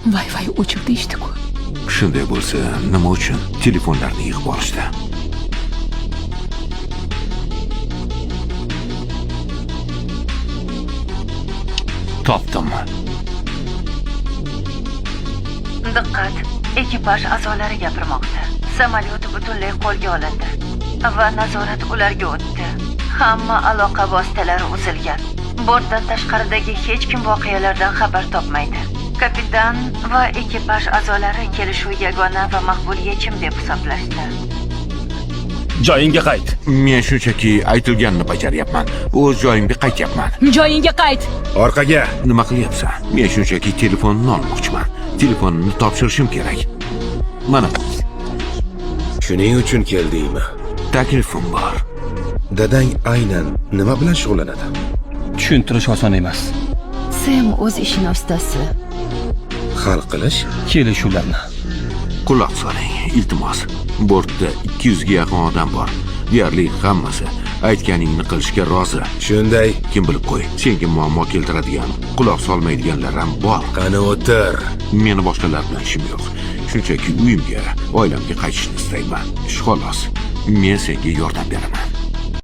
Wi-Fi o'chiq deyishdi-ku. Shunday bo'lsa, nima uchun telefonlarni yig'ib olishdi? Topdim. Diqqat! Ekipaj a'zolari gapirmoqda. Samolyot butunlay qo'lga olindi va nazorat ularga o'tdi. Hamma aloqa vositalari uzilgan. Bortdan tashqaridagi hech kim voqealardan xabar topmaydi. Kapitan va ekipaj a'zolari kelishuv yagona va maqbul yechim deb hisoblashdi. Joyingga qayt. Men shunchaki aytilganini bajaryapman. O'z joyimga qaytyapman. Joyingga qayt. Orqaga. Nima qilyapsan? Men shunchaki telefonni olmoqchiman. Telefonimni topshirishim kerak. Mana, Shuning uchun keldingmi? taklifim bor. Dadang aynan nima bilan shug'ullanadi? Tushuntirish oson emas. Sem o'z ishini ustasi. Hal qilish? Kelishuvlarni. Quloq soling, iltimos. Bortda 200 ga yaqin odam bor. Deyarli hammasi aytganingni qilishga rozi. Shunday. Kim bilib qo'y, senga muammo keltiradigan, quloq solmaydiganlar ham bor. Qani o'tir. Meni boshqalar bilan ishim yo'q. Shunchaki uyimga, oilamga qaytishni istayman. Shu xolos. Men senga yordam beraman.